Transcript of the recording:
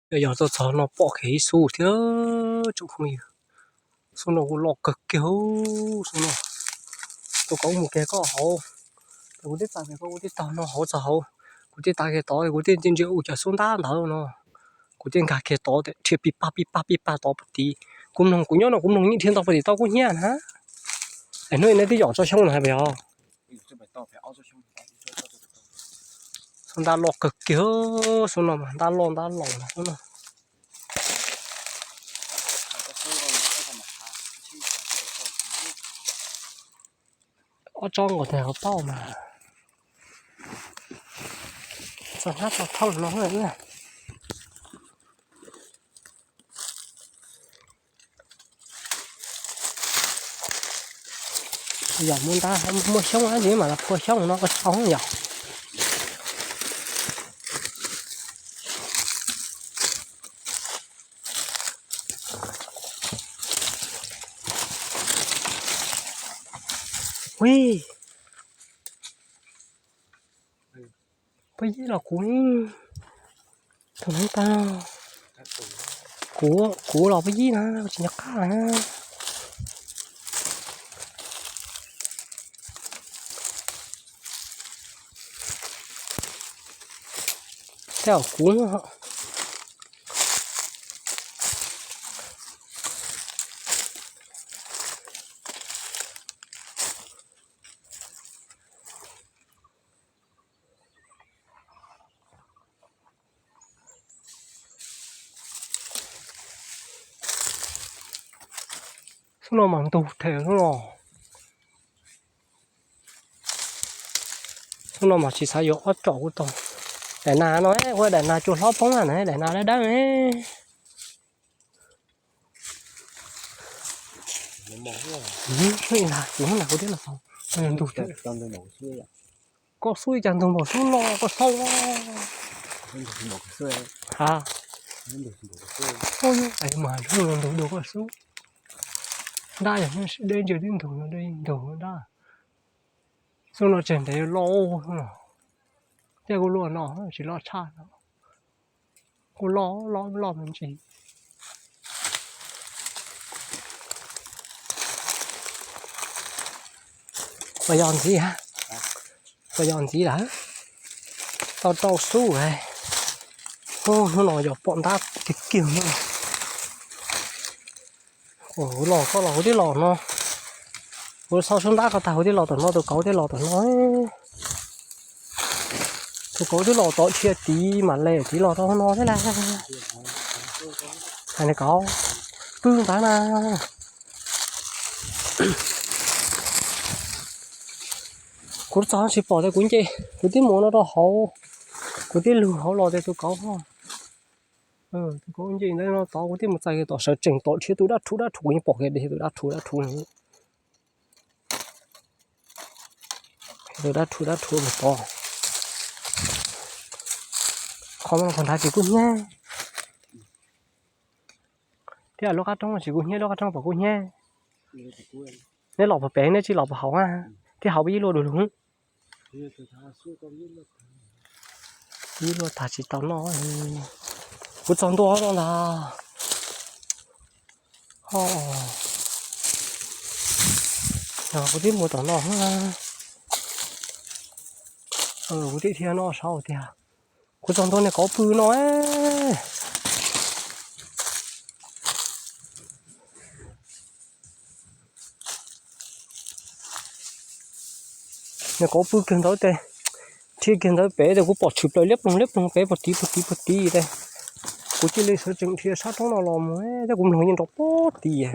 Yog txog no pom kiag ib xub thiab tsoom phooj ywg. Xub no kuj loj kawg kiag, xub no. Tus kauv mus kiag koj hauv, kuv twb txais kiag koj, kuv twb taug no hauv txog hauv, kuv twb tav kiag tod, kuv twb ntsia ntsia ua cov xub ntab ntawd no. Kuv twb nkag kiag tod, dhia pib pag pib pag pib pag tod puag tid. Kuv mloog, kuv nyob no kuv mloog yeej dhia ntog puag tim toj kub hnyiab na. Es hnub no twb yom tso xyoob no hais puas yog? Xub ntab loj kawg kiag, xub no mas ntab loj ntab laus no. Ob tsob nkaus tag hauv paus mas txog hnab txog thooj no. Yog muaj ntab muaj xyoob dab tsi mam los phua xyoob no koj tso yom. Ui, pab yib los kuv, tus neeg tag, kuv, kuv los pab yib na, tsis nco qab na. Tej zaum kuv. Xub no mas ntug them xwb no. Xub no mas tsis xav yuav ob tsom kuj tau. Daim nas no ua daim nas cua hlob poob na, daim nas dawb dawb. Kuv ntug, koj xub ib co ntug npaum xub no koj xauj. Ha, mas ntug dua koj xub. Ntab yog deb ntsia tib ntug no, deb ntug no ntab. Xub no tseg ntev loj no. Tej kuj luaj no tsis loj tshaj no. Kuj loj loj loj me ntsis. Puas yog ntxiv ha? Puas yog ntxiv lawm? Tau rau xub. Hnub no yog pom ntab kiag kiag no. Kuv los koj los huv tib los no. Kuv xauj xub ntab koj tag huv tib los tom no, tus kauv tib los tom no. Tus kauv twb los tod dhia tid mam li tid los rau no thiab lauj. Hais li kauv pw ntawd na. Kuv txog tsis pom tias kuv nce, kuv twb mus no rau hauv, kuv twb lug hauv los tias tus kauv, tus kauv nce ntawd no tod kuv twb mus txais kiag tom sawv tsees tom dhia tus dab rhuv dab rhuv, kuv yeej pom kiag dhia tus dab rhuv dab rhuv. Tus dab rhuv dab rhuv mus tod. Qhov no qhov nrad tsis kub hnyiab. Thiab lub qab roob tsis kub hnyiab, lub qab roob puas kub hnyiab? Neb los puas pem, neb tsis los puas haus? Thiab haus peb ib luaj dua lug. Ib luaj tag tsis tau noj. Kuv txog ntua no ntag. Kuv twb mus tom no. Kuv twb dhia no saud tiag. Kuv txog ntua niag kauv pw no. Niag kauv pw kiag ntawd tes, dhia kiag ntawd pem tes kuv pom tshwm plaws liab ploog liab ploog pem puag tid puag tid puag tid tes. Kuv cia li sawv tsees dhia sab roob no los mus tes kuv mloog yeej nrov puag tid.